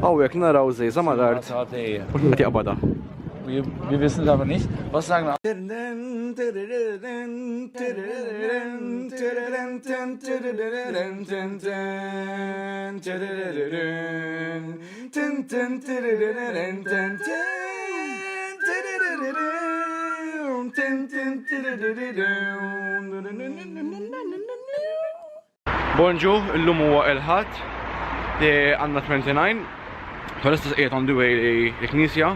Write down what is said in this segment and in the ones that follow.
Hawnhekk naraw żejża mal-art u qed jaqbadha. Wir, wir wissen es aber nicht. Was sagen Bonġu, illum huwa il-Ħadd, għandna 29, bħalissa qiegħed on the way il-Knisja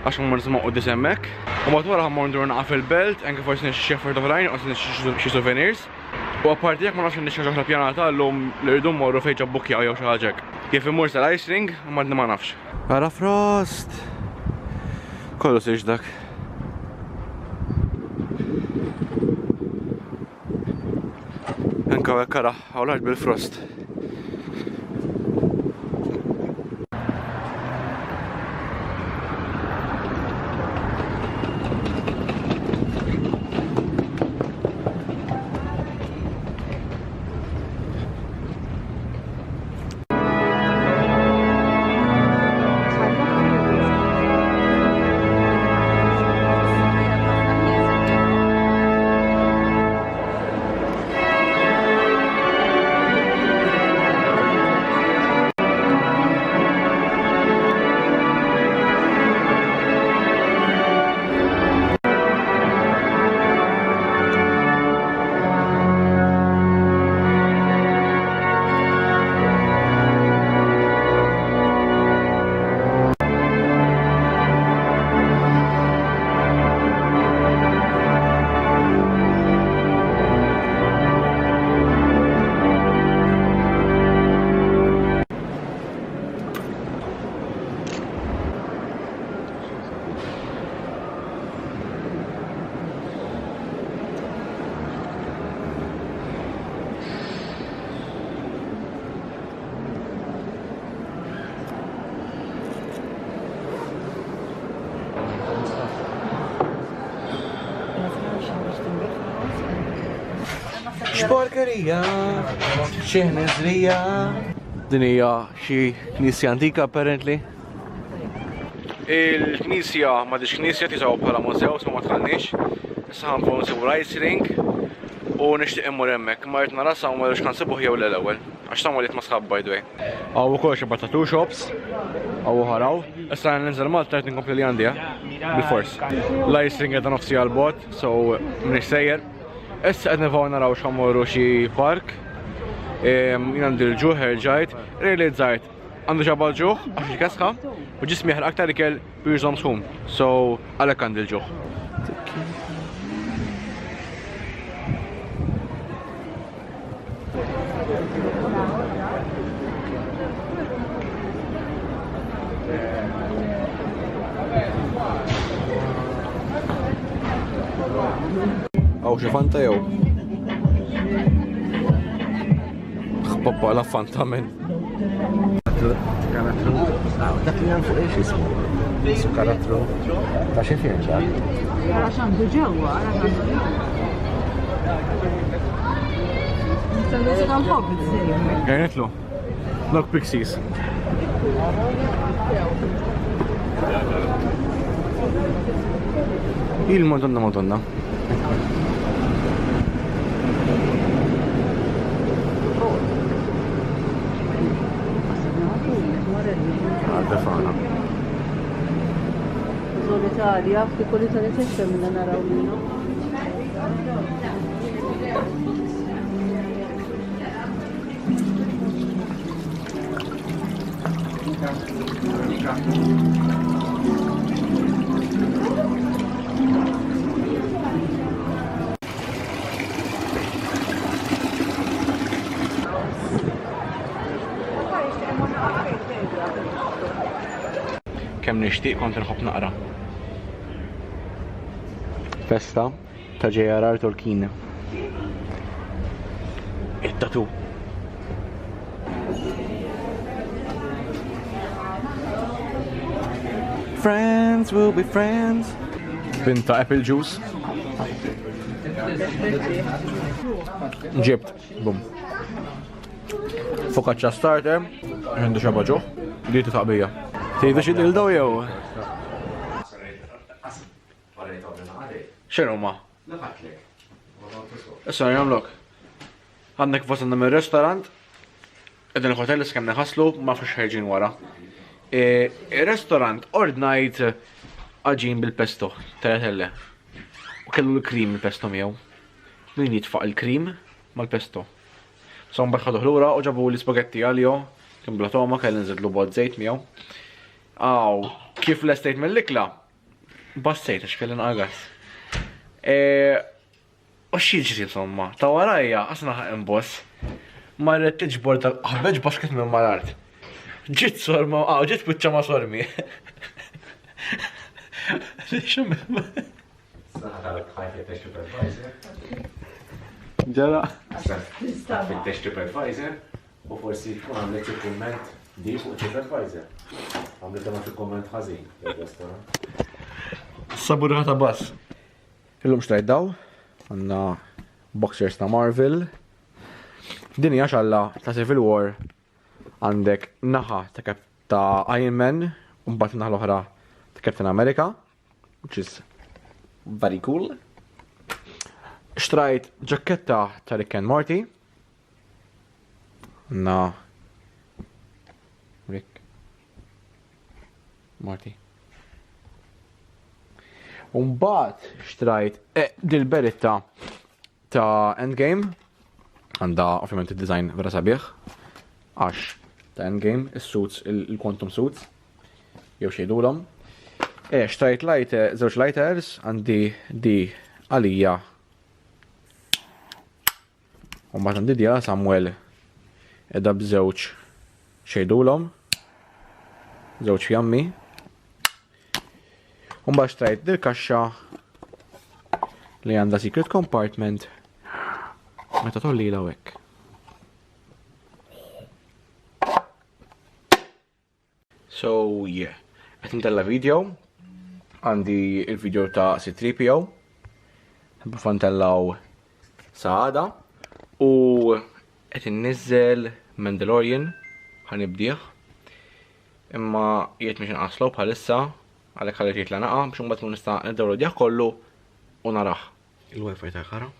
għax mmur nisimgħu quddies hemmhekk. U mbagħad wara ħammur ndur naqa' fil-belt, anke forsi nixtri xi affarijiet oħrajn, forsi nixtri xi souvenirs. U apparti jekk ma nafx għandix xi ħaġa oħra pjanata llum li rridu mmorru fejn ġa bbukkjaw jew xi ħaġa hekk. Kif immur sal-ice rink, imma għadni ma nafx. Ara frost! Kollu sirx dak. Anka hekk ara, hawn l-art bil-frost. X'porkerija, xi ħniżrija. Din hija xi knisja antika apparently. Il-knisja ma diċ knisja tiżaw bħala mużew, so ma tħallniex. Issa ħanfgħu nsibu l-ice rink u nixtieq immur hemmhekk. Ma rrid nara Samuel għax ħansibuh jew le l-ewwel. Għax Samuel qed ma sħab by the way. Hawn ukoll xi tattoo shops. Hawn ħaraw. Issa ninżel Malta qed inkompli li għandi, eh? Bil-fors. L-ice rink qiegħda nofsi għal bot, so m'iniex sejjer. Issa qed nifgħu naraw x'ħammorru xi park. Jien għandi l-ġuħ erġajt, realizzajt għandu xabal ġuħ għax il-kesħa u ġismi jaħraq aktar ikel biex jżomm sħun. So għalhekk għandi l-ġuħ. Għaw xi fanta jew? Pappa la fanta men. Karattru, dak li għan fuq ix jismu. Su karattru ta' xi film dak. Ara x'għandu ġewwa, ara x'għandu ġewwa. Għajnetlu. Dawk pixies. Il-Madonna Madonna. Għadda L-Italja, kieku l-Italja tixtri minna naraw minnu. Kemm nixtieq kont inħobb naqra. Festa ta' J.R.R. Tolkien. It-tatu. Friends will be friends. Pinta apple juice. Ġibt, bum. Focaccia starter, għandu xaba ġuħ. Li taqbija. Tgħidu xi dildo jew? X'inhuma? Issa nagħmlok. Għandek wasalna mir-restaurant, qegħdin il-hotel issa kemm neħaslu, ma nafux ħerġin wara. E, il-restaurant ordnajt għaġin bil-pesto, tagliatelle. U kellu l-krim il-pesto miegħu. Min jitfa' il-krim mal-pesto. So mbagħad ħaduh lura u ġabu li spagetti għaljo, kien bla toma kelli nżidlu bod żejt miegħu. Aw, kif lestejt mill-ikla? Bassejt għax kelli naqgas. E, u x'jiġri insomma, ta' warajja qas naħaq inboss. Marret tiġbor tal-qaħbeġ basket minn mal-art. Ġiet sorma, aw, ġiet biċċa ma' sormi. Ġara. Fittex TripAdvisor u forsi tkun għamlet xi kumment di fuq TripAdvisor. Għamlet ma xi kumment ħażin fil-restaurant. Sabu ta' bass. Illum xtrajt daw, għandna boxers ta' Marvel. Din hija xalla ta' Civil War għandek naħa ta' Cap ta' Iron Man u mbagħad naħa l-oħra ta' Captain America, which is very cool. Xtrajt ġakketta ta' Rick and Morty. Na Rick Morty. Umbat xtrajt eh, dil-beritta ta' Endgame. Għandha ovvjament id-design vera sabiħ. Għax ta' Endgame, is-suits, il-quantum suits. Jew xejdulhom. E, xtrajt lighter, żewġ lighters, għandi di għalija. U mbagħad għandi di għal Samuel edha b'żewġ xejdulhom. Żewġ fjammi. U mbagħad xtrajt dil-kaxxa li għandha secret compartment meta tollila hekk. So yeah, qed ntella video, għandi il-video ta' C3PO, nipprova ntellaw sa għada u qed inniżżel Mandalorian ħanibdih. Imma qiegħed mhix inqaslu bħalissa għalhekk ħalli jitla' naqa' biex imbagħad nkun nista' niddownloadjah kollu u narah. Il-wifi ta' ħara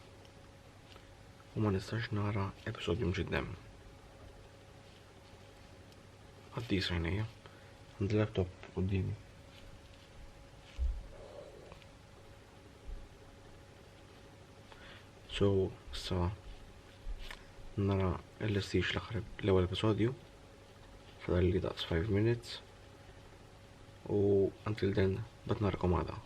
u ma nistax nara episodju mġiddem. Għaddi sajnija. Għandi laptop qudiemi. So, sa nara l-lestix l-aħħar l-ewwel episodju. Fadal li daqs 5 minutes. U until then, bat narakom għada.